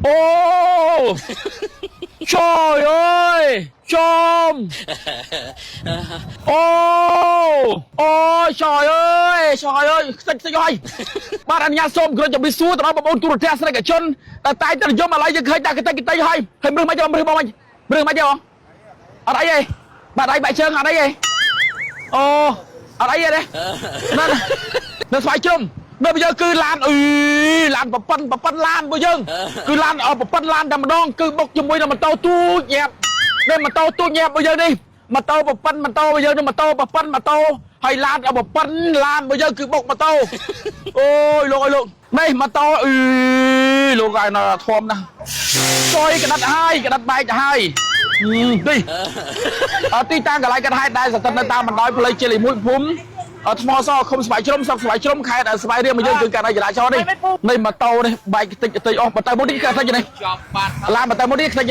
អូ trời ơi ចំអូអូ trời ơi trời ơi ខ្ទេចខ្ទេចហើយបាទអនុញ្ញាតសូមគ្រាន់ជម្រាបសួរទៅដល់បងប្អូនទូរទស្សនិកជនតែតែតែនិយមឥឡូវយើងឃើញតែខ្ទេចខ្ទេចហើយហើយមរឹសមិនទេមរឹសបងមិនមរឹសមិនទេបងអត់អីទេបាទអីបែកជើងអត់អីទេអូអត់អីទេណានៅស្វាយជ្រុំនៅយើងគឺឡានអឺឡានប្រប៉ុនប្រប៉ុនឡានរបស់យើងគឺឡានអប្រប៉ុនឡានតែម្ដងគឺបុកជាមួយនឹងម៉ូតូទូចញាប់នេះម៉ូតូទូចញាប់របស់យើងនេះម៉ូតូប្រប៉ុនម៉ូតូរបស់យើងនេះម៉ូតូប្រប៉ុនម៉ូតូហើយឡានប្រប៉ុនឡានរបស់យើងគឺបុកម៉ូតូអូយលោកអើយលោកនេះម៉ូតូអឺលោកឲ្យធំណាស់ចុយកណ្ដាត់ហើយកណ្ដាត់បែកទៅហើយនេះអទីតាំងកន្លែងកាត់ហេតុដែលស្ថិតនៅតាមបណ្ដោយផ្លូវជាលិមួយភូមិថ្មសឃុំស្វាយជ្រុំស្រុកស្វាយជ្រុំខេត្តស្វាយរៀងមកយើងគឺករណីចរាចរណ៍នេះនៃម៉ូតូនេះបែកតិចតិចអស់បើទៅមុខនេះគឺខ្ទេចនេះ ជាប់បាត់ ឡានបើទៅមុខនេះខ្ទេច